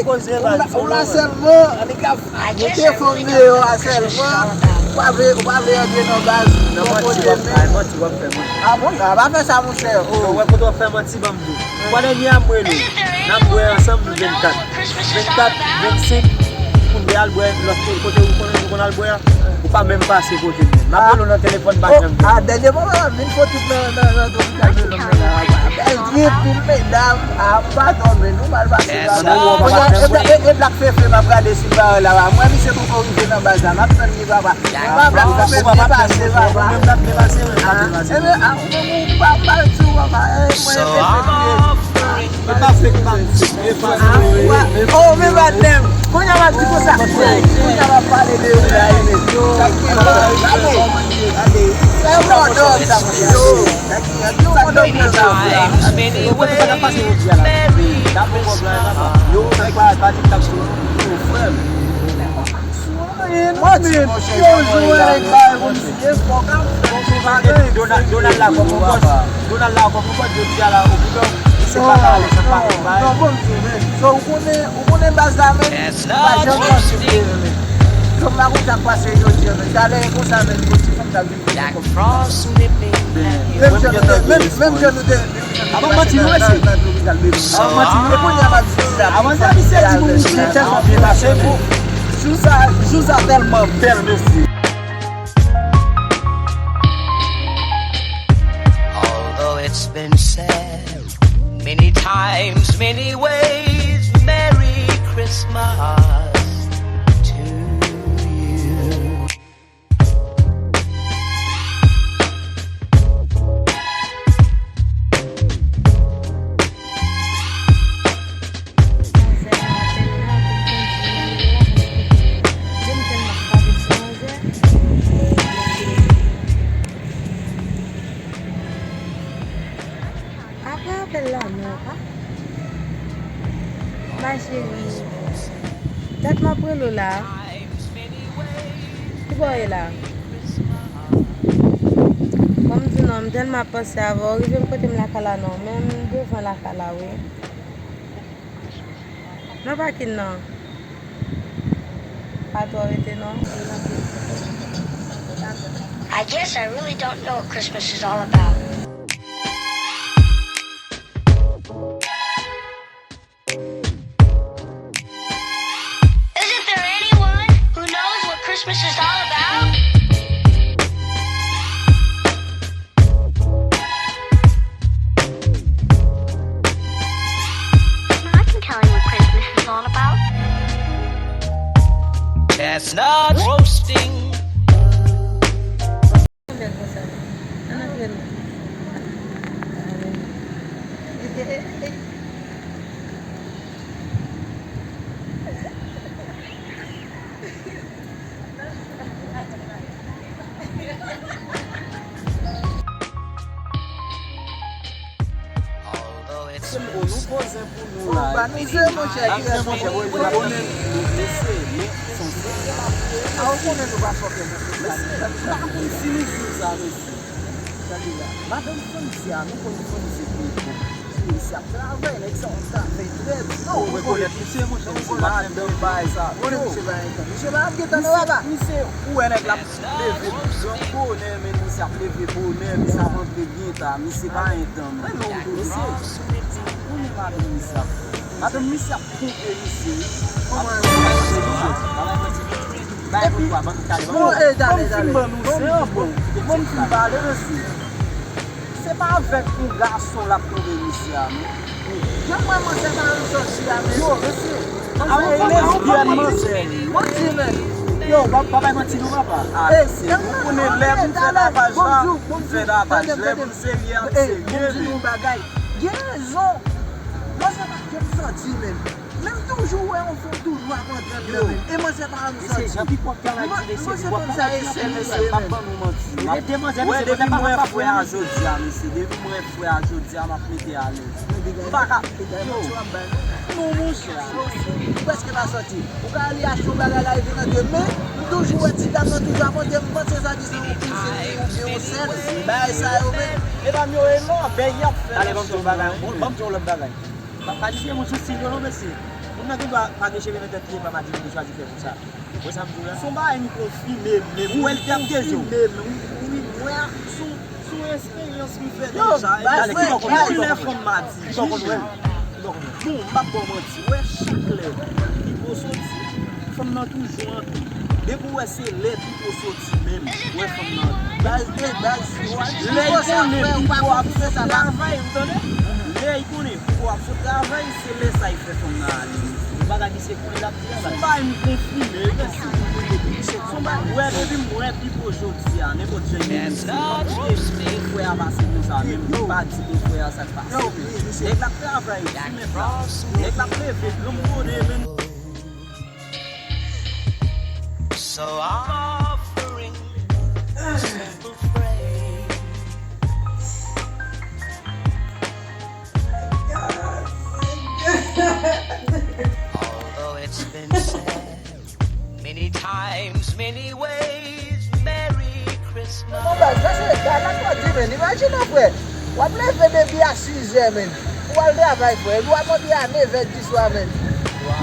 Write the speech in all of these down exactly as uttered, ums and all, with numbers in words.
Koze la, ou la sèlman, nèg ap mete fanm deyò a sèlman. Ou pa vle, ou pa vle antre nan baz, nan kote menm. Ay, manti w ap fè, manti. Ah bon, sa pa fè sa, monchè. Ou wè kote w ap fè manti, ban m di w. Fwa dènye a m rele w. N ap bwè ansanm nou vennkat. Vennkat, vennsenk, pou n te al bwè lòt kote ou konnen nou konn al bwè a. Ou pa menm pase kote m menm. M ap rele w nan telefòn, pa janm vini. Ah, dènye moman, m vin fè tout nan, nan, nan lopital de Londres la. Bèl trip, pil medam. Ah, m pa dòmi, nou mal pase la. Kounye a, e, e, e Black Fefe m ap gade sou parèy la. Mwen, misye poko rive nan baz la. M ap tann li, papa. Pa Black Fefe, m pase, papa. Mwen, Black Fefe, mwen, pa pase. Ebyen, ah, ou menm, ou pa pale sou, papa. Eh, mwen, Fefe, m ye. E pa fake pa m fake, e pa fake. Oh, men madanm, kounye a m ap di konsa. Kounye a m ap pale de ou la, e men. Sa k gen la, gade, gade. Sa yo fè w dòmi sa, monchè. Sa k gen la, sa k gen la. Yo, kote sa k ap pase jodi a la? Dapo Bob la, e papa. Yo, sa pa, pa di k ap sou, sou frè m. Manti, monchè, yo jwe nèg bay konn si e fò ka fè. Donald, Donald la kòm yon bòs. Donald la kòm yon bòs, jodi a la, o pi dò, li se pa ka ale, se pa ka bay. Non, bon, men, so, ou konnen, ou konnen baz la, men, pa janm panse de, men. Zòm la konn sa k pase jodi a, men. Talè konsa, men, pou ti fanm ta vin. Menm jan nou te, menm, menm jan nou te, Avan manti nou mesye. Avan manti nou. E kounye a m ap di sa. Avan sa, misye di nou misye tèlman byen pase pou. Jou sa, jou sa tèlman bèl, mesye. Although it's been said many times, many ways, Merry Christmas to you. Apre apèl la, non, pa. Ma chérie. Dat m ap rele w la. Ki bò w ye la? Ban m di w non, m tèlman ap panse avè w, rive m kote m lakay la non, men m devan lakay la wi. Nan pakin nan. Pa twò rete non. I guess I really don't know what Christmas is all about. Isn't there anyone who knows what Christmas is all about? I can tell you what Christmas is all about. Chestnuts roasting. Bèl konsa. Ann antre non. Se m o nou poze pou nou la. Ba nou ze, monchè, ki rès, monchè. Mesye, men son se. A, ou konnen nou pa chòke, mesye. Mesye, m pa konn si nou sou sa, mesye. Tande la. Madanm Fondy a, nou konn Fondy se pi bon. Misye ap travay, nèg sa ap travay trè byen. Non, ou rekonèt misye, monchè, misye pa fè bèl bagay sa. Ou konnen misye pa gen tan. Misye pa ap gen tan, non, papa. Misye, ou wè nèg la ap leve gran bonè, men misye ap leve bonè, misye ap antre byen ta, misye pa gen tan, non. Mesye, ou konnen madanm misye ap, madanm misye ap ponpe misye, wi. Kòman misye ap ponpe misye? Bay kout bwa, ban m talè, ban m. Bon, e, talè, talè. Ban m fin ban nou zen ankò. Ban m fin pale, mesye. Se pa avèk yon gason l ap twonpe misye a, non. Jan m wè manzè pa janm sòti a, men. Yo, mesye. Manzè e lesbyèn, manzè. Manti, men. Yo, pa, pa bay manti non, papa. Ah, mesye, ou konnen lè pou m fè tapaj la, m fè tapaj. Lè pou m serye a, m serye, men. Gen rezon. Manzè pa janm sòti, men. Men m toujou wè yon fanm toujou ap antre anndan menm. E manzè pa janm sòti. Mesye, jan pipòt travay ti mesye, pipòt travay ti anpil mesye, m ap ban nou manti. Rete manzè, mesye, manzè pa janm ap pran pou mesye. Depi m wè frè a jodi a, mesye, depi m wè frè a jodi a, m ap mete alèz. M pa ka. Yo. Non, monchè. Ou prèske pa sòti. Ou ka ale achte yon bagay la, e vin antre. Men, m toujou wè ti dam nan toujou ap antre. M panse sa di se yon kouzin li oubyen yon sè l. Bagay sa yo menm. Medam yo, e lòbèy y ap fè. Talè, ban m di yon bagay, ban m di yon lòt bagay. Pa, pa di se moun sou stil yo non, mesye. Moun Nèg ki pa, pa gen cheve nan tèt li, e pa maji li chwazi fè pou sa. Ou wè sa m di w la? Se yon bagay m konfime menm. Ou wè l t ap deje w? Konfime menm. Wi, wi, m wè a, se yon, se yon esperyans m fè deja. Yo, baz, kilè fanm maji? Ki bò w konn wè l? Ki bò w konn wè l? Bon, m p ap ba w manti. Ou wè, chak lè Pipo soti, fanm nan toujou antre. Depi w wè se lè Pipo soti menm, ou wè fanm nan antre. Baz, baz, lè l konnen Pipo ap sot travay, ou tande? Lè l konnen Pipo ap sot travay, se lè sa l fè fanm nan ale. Ou pa ka di se kounye l ap di a, baz. Se yon bagay m konfime, wi, si w konnen depi m chèk. Se yon bagay, ou wè, depi m wè Pipo jodi a, nenpòt jan li ye, si m pa kite frè a pase konsa menm, m pa di frè a sa k pase. Nèg la ap travay, di men sa. Nèg la ap leve, granm bonè, menm. So offering simple praise. Although it's been said many times, many ways, Merry Christmas. Bon, baz, sa se bagay la k ap di, men. Imajine w, frè. W ap leve depi a sizè, men. Pou w al travay, frè. Epi w ap antre a nevè di swa, men.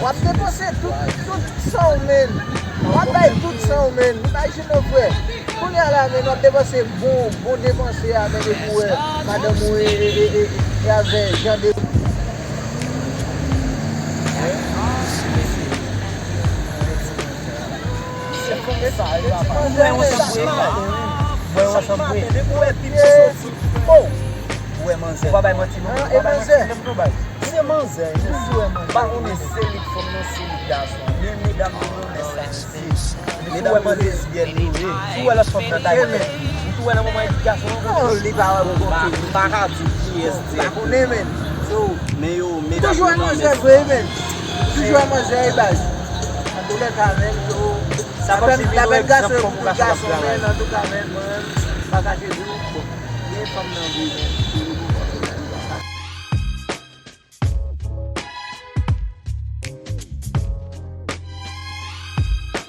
W ap depanse tout, tout san w, men. W ap bay tout san w, men. Imajine w, frè. Kounye a la, men, w ap depanse bon, bon depanse a, men, epi w wè madanm ou e, e, e, e, e avè jan de Ou wè manzè. Ou pa bay manti non. Ou pa bay manti menm non, baz. Se manzè, se si w wè manzè. M pa konnen se li k fanm nan, se li k gason. Men medam yo konnen sa se. Depi w wè manzè lesbyèn li ye. Si w wè lòt fanm nan ta ye, men. Ou tou wè nan moman li gason an. Non, li pa wè bon kote. M pa ka di kiyès dirèk. M pa konnen, men. So, men yo, medam yo konnen sa. Toujou wè manzè vre, men. Toujou wè manzè, e baz. Antoulèka, men, so, sa kòmsi vin yon egzanp kòm gason, men, antouka, men, mwen, m pa kache di w, bon, gen fanm nan vre, men, se li pou mwen.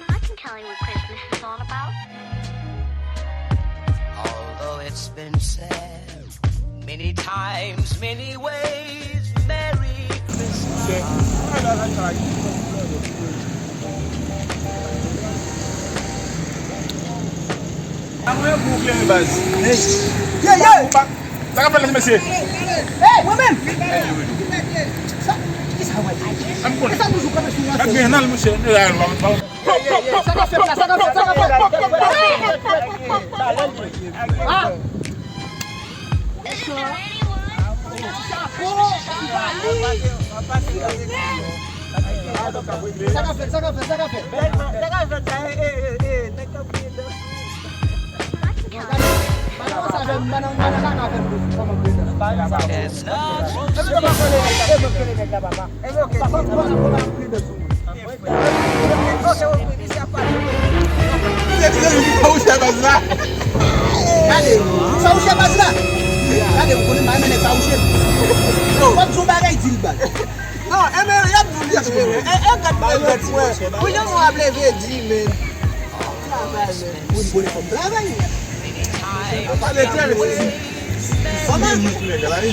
I can tell you what Christmas is all about. Although it's been said many times, many ways, Merry Christmas. Sa k ap fèt la, mesye? Hey, mwen menm! Sa, ki sa, wè? Sa toujou kanpe sou yon afè. Sa k ap fèt la, sa k ap fèt, sa k ap fèt? Ah! Chapo, valiz. Sa k ap fèt, sa k ap fèt, sa k ap fèt? Sa k ap fèt la, eh, eh, eh, eh, nèg k ap kriye dans. Gade, fawouche baz la. Gade, ou konnen m pa renmen nèg fawouche. Yo, w ap di yon bagay, di l baz. Non, enben, y ap di w li tou, men. E, e, gad, gad, gad, frè. Pou jan nou ap leve di, men. Travay, men. Pou n bone fòm travay. Pale trè ret. Kòman? Nèg la di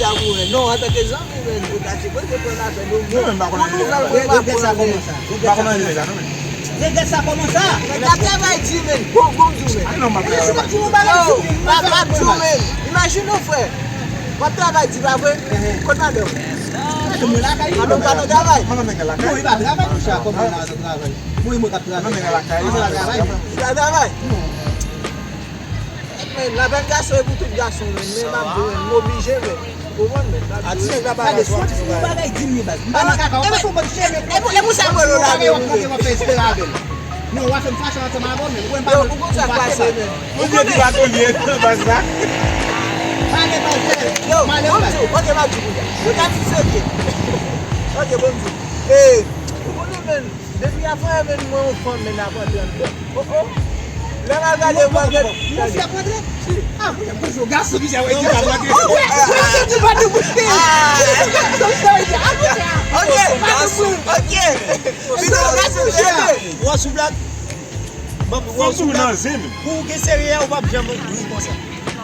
a pou mwen. Non, antanke zanmi, men, ou ta sipoze pran afè nou. Bon, pou nouvèl, mwen pa pran, men. Pa kòmanse nèg la, non, men. Regrèt sa kòman sa? Nèg la travay di, men. Bon, bon, di, men. Ay, non, m ap travay, m ap di w bagay. Yo, m ap, m ap di w, men. Imajine w, frè. W ap travay di, pa vre? Kot madanm? Madanm mwen lakay li. Madanm pa nan travay? Madanm nèg la lakay. Non, li pa travay, monchè, kòman l ap travay? Mwen, mwen k ap travay. Madanm nèg la lakay. Mwen pa travay. Li pa travay? Non. Men, lapenn gason e pou tout gason, men, men m ap di w, men, m oblije, men. Ou konprann, men, m ap di w. Gade, soti sou yon bagay, di m li baz. M pa nan kaka, w pa sou bòt cheve. E pou, e pou sa m wè l la, men, w ap fè espere avè l. Non, w ap fè m fache ansanm avè w, men. Ou wè m pa nan, ou fache sa. Ou konnen sa k pase, men. Ou konnen ki baton li ye, baz la. Pale, baz, yo, m ale, baz. Yo, bon di w, ok, m ap di w kounye a. Yo ka di serye. Ok, bon di w. E, ou konnen, men, depi avan, men, mwen, yon fanm, men, ap antre anndan. Oh, oh. Lè m al gade, mwen gade. Yon fi ap rantre? Ah, mwen, mwen, yon gason ki jan wè ki ap rantre. Oh, wè, mwen, mwen, mwen, mwen, mwen. Ah, gason ki jan wè ki ap rantre. Ok, gason, ok. Yon gason ki ap rantre. Ou an sou blag? Ban m di w, ou an sou blag? Pou w gen serye a, ou p ap janm ri konsa.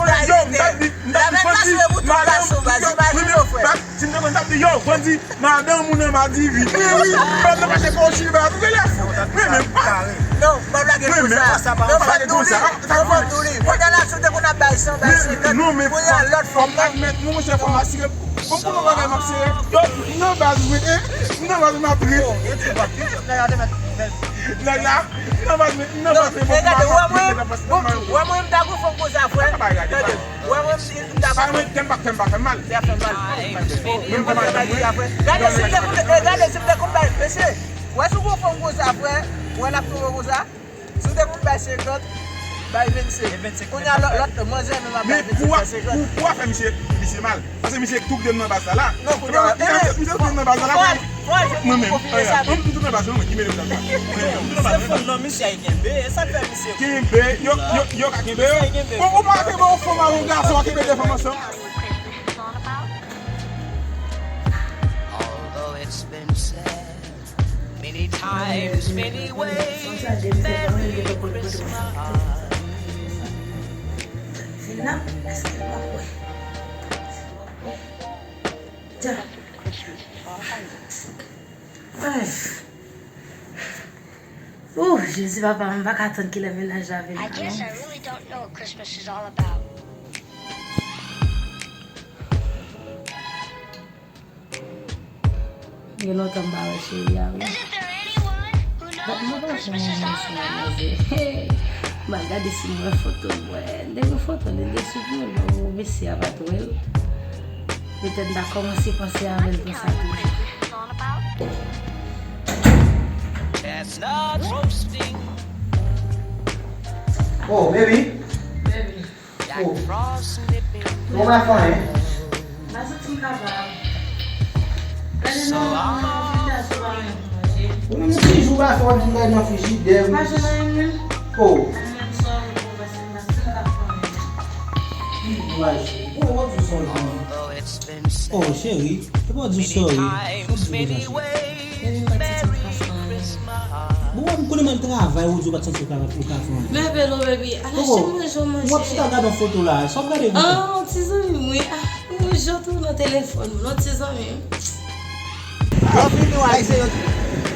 konnen, yo, m t ap di, m t ap di, Fondy, madanm, yo, wi, men, si m te konn, m t ap di, yo, Fondy, madanm ou nan madivi. Wi, wi, madanm mache fè yon chili, ba, tout lè fou. Mwen menm, pa. Non, m pa blage pou sa. Mwen menm, pa blage pou sa. Sa fò nou li. Kounye a la, si w te konn ap bay san, bay senkant, kounye a lòt fòm nan. Admèt, non, monchè, fò m asire. Bon, pou nou bagay, m ap sere. Yo, m nan baz mwen, e, m nan baz mwen ap ri. Nèg la, m nan baz mwen, m nan baz mwen, bon, m ap ri, m nan baz mwen. Wè mwen, m ta gon fanm konsa, frè. Tande, wè mwen, m ta gon fanm. Fè m pa, fè m pa, fè m mal. Fè m mal. Menm fè m mal, frè. Gade, si m te konn, e, gade, si m te konn bay, mesye. Wè, si w gon fanm konsa, frè, wè, l ap tonbe konsa. Si w te konn bay senkant, bay vennsenk. Kounye a, lòt, lòt manzè menm ap bay vennsenk, bay senkant. Men pou w, pou w fè misye, misye mal. Paske misye tou kite m nan baz la la. Non, kounye a, misye tou kite m nan baz la la. Mwen menm, m tou nan baz la, mwen ki mele m nan baz la. Se fon non, misye a kenbe, e sa k fè misye kenbe, yo, yo, yo ka kenbe. Misye kenbe. Bon, ou pa kenbe yon fanm ak yon gason, ou kenbe de fanm ansanm. Although it's been said many times, many ways, Merry Christmas. Vin nan, èske l pa kwè? Dja. Ay. Ooh, Jezi papa, m pa ka tann kilè mennaj la vini. I guess I really don't know what Christmas is all about. Gen lontan m pa wè cheri a, wi. Bat mwen pa fè yon moun sa, manzè. M al gade si m wè foto l, m wè. M te gen foto l, li te sou pye l, bon, mesye a pa t wè l. Petèt m ta kòmanse panse avè l pou sa toujou. Oh, baby. Baby. Oh. Ou pa fè anyen? M pa santi m kapab. Gade nan, nan frijidè, si w pa menm manje. Ou menm ti jou pa fè anyen nan frijidè, wi. Pa jwenn anyen menm. Oh. Anyen menm sòri pou w, paske m pa santi m kapab fè anyen. Ki kouraj. Ou, ou di sòri pou mwen. Oh, cheri, e pa w di sòri. Fò m di w konsa. Baby, m pa t santi m ka fè anyen. Bon, wè, m konnen m al travay, ou di w pa t santi w ka, ou ka fè anyen. Men Pelo, baby, al achte manje w manje. W ap chita gade yon foto la, sa w ap gade konsa? Ah, yon ti zanmi m, wi. Ah, ou jan tou nan telefòn, non, ti zanmi m. Lè w fini, w a eseye yon ti.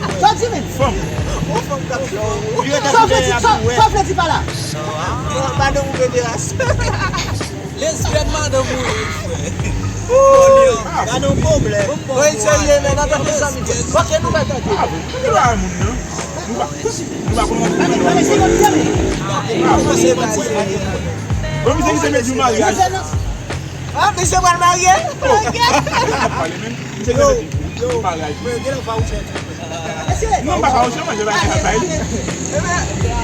Sa w di menm? Fanm. Ou fanm k ap fè ou. Sa w vle di, sa w vle di pa la? Madanm ou gen de ras. Lesbyèn madanm ou ye, frè. Gade yon pwoblèm. Mwen serye, men, nan tankou zanmi. Ok, nou bay tande. Ah, bon, nou pa moun, non. Nou pa, nou pa konn moun. Gade, gade, se yon pwoblèm. Ah, bon, se yon pwoblèm. Bon, misye ki te met yon maryaj. Ah, misye pral marye? Oh, ok. Misye ki te met yon maryaj. Mwen gen anfan ou fè. Non, pa farouche, mwen, se pa sa bay li.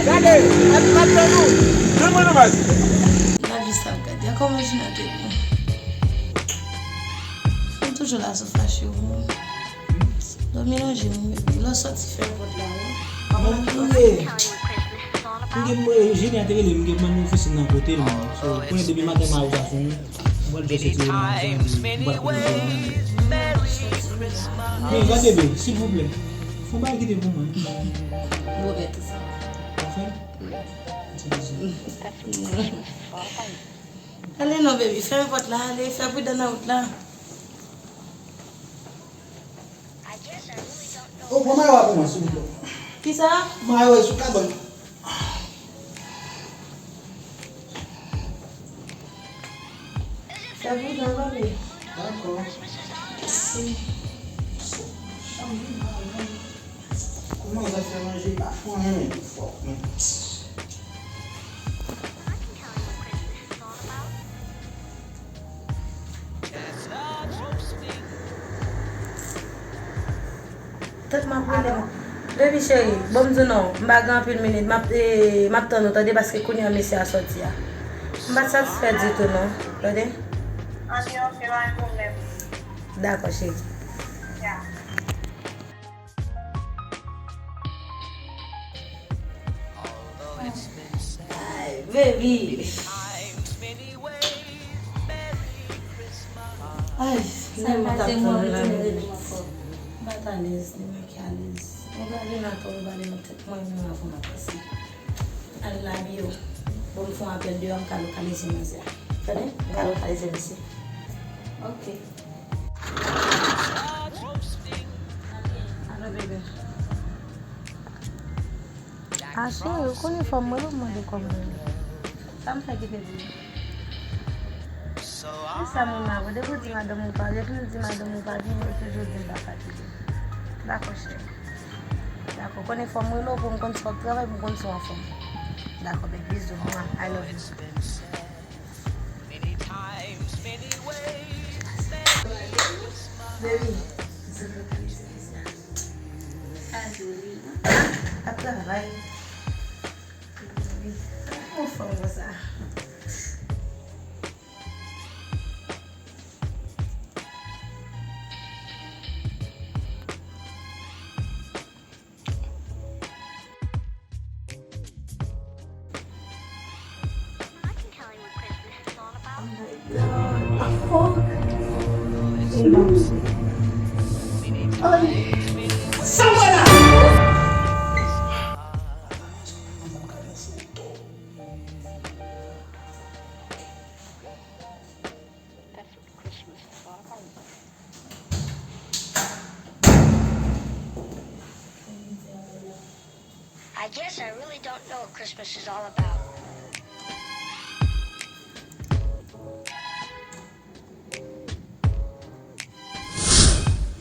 Gade, gade, gade nou. Non, mwen, non, baz. Lavi sa, gade, kòman Junior te bon. Mwen toujou la sou fache ou. Dòmi nan je m, lè w sòti fè vòt la, wi. Mwen, mwen, Junior te rele m, m gen mande ofisin nan kote l, mwen. So, konnen depi maten, m a ou sa fini. Mwen just retire nan zòn, mwen pa t konnen. Men gade, bebe, silvouplè. Fon bagay kite pou mwen. Mwen gen tout sa. Ou fè? Ale non, baby, fèmen pòt la, ale, fè pridan nan wout la. O, pran mayo a pou mwen, silvouplè. Kisa? Mayo a sou kabòn. Fè pridan, baby. Dakò. Mèsi. Kouman w fè manje pa fon, men fòk, men. Tèt m ap rele m. Baby cheri, bon m di w non, m pa gen anpil minit, m ap, eh, m ap tann ou, tande, paske kounye a mesye a sòti a. M pa t satisfè ditou non, tande. Ann, ok, pa gen pwoblèm. Dakò, cheri. Ya. Ay, baby. Ay, sa pase mwen vle mete m ankò. M pa t alèz, ni mwen ki alèz. Mwen pa vle nan tò, mwen pa vle nan tèt mwen, menm avan m ap pase. Al labi yo. Bon, m fè yon apèl deyò, m ka lokalize manzè a. Tande? M ka lokalize misye. Ok. Alo, bebe. A, cheri, ou konnen fò m rele w mande kòman w ye. Sa m fè ki te di? Kisa moun la vre? Depi w di madanm ou pa, depi m di madanm ou pa vini, ou toujou di m pa fatige. Dakò, cheri. Dakò, konnen fò m rele w pou m konn si w ap travay, pou m konn si w anfòm. Dakò, bèk, bizou, mwa, I love you. Baby, ap travay. Baby, anfòm konsa. Sa w wè la? I guess I really don't know what Christmas is all about.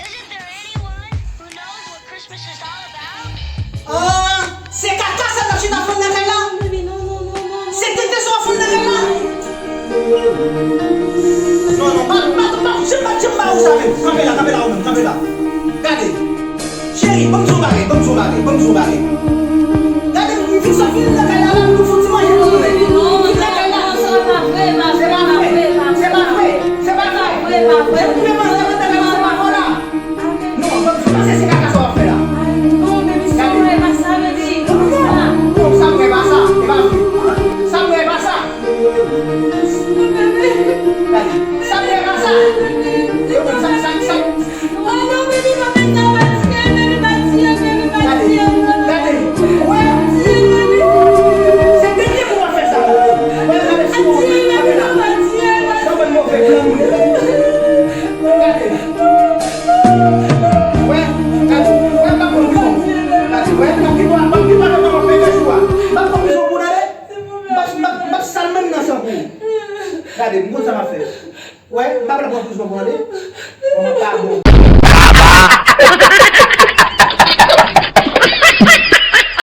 Isn't there anyone who knows what Christmas is all about? Ah, se kaka sa w ap chita fann nan kay la? Se tete sa w ap fann nan kay la? Non, non, pa, pa, pa, janm, pa, janm ba ou sa menm. Kanpe la, kanpe la ou menm, kanpe la. Gade. Cheri, ban m di w yon bagay, ban m di w yon bagay, ban m di w yon bagay. Gade, m fin sot vin nan kay la, la, m tou fouti manje pou mwen. M vin nan kay la. Se pa vre, se pa vre, se pa vre. Jan m tounen manzè nan kay la, se pa vre la. Non, ban m di w, paske se kaka sa w ap fè la. Gade. Non, non, non, sa m wè pa sa, e pa vre. Sa m wè pa sa. Gade. Sa m wè pa sa. Yo menm sa, sa, sa. Gade, gade. Ou wè? Se dènye kou w ap fè sa. Gade, m konn sa m ap fè. Wè, m pa pral pran prizon pou ale. Manman pa bon.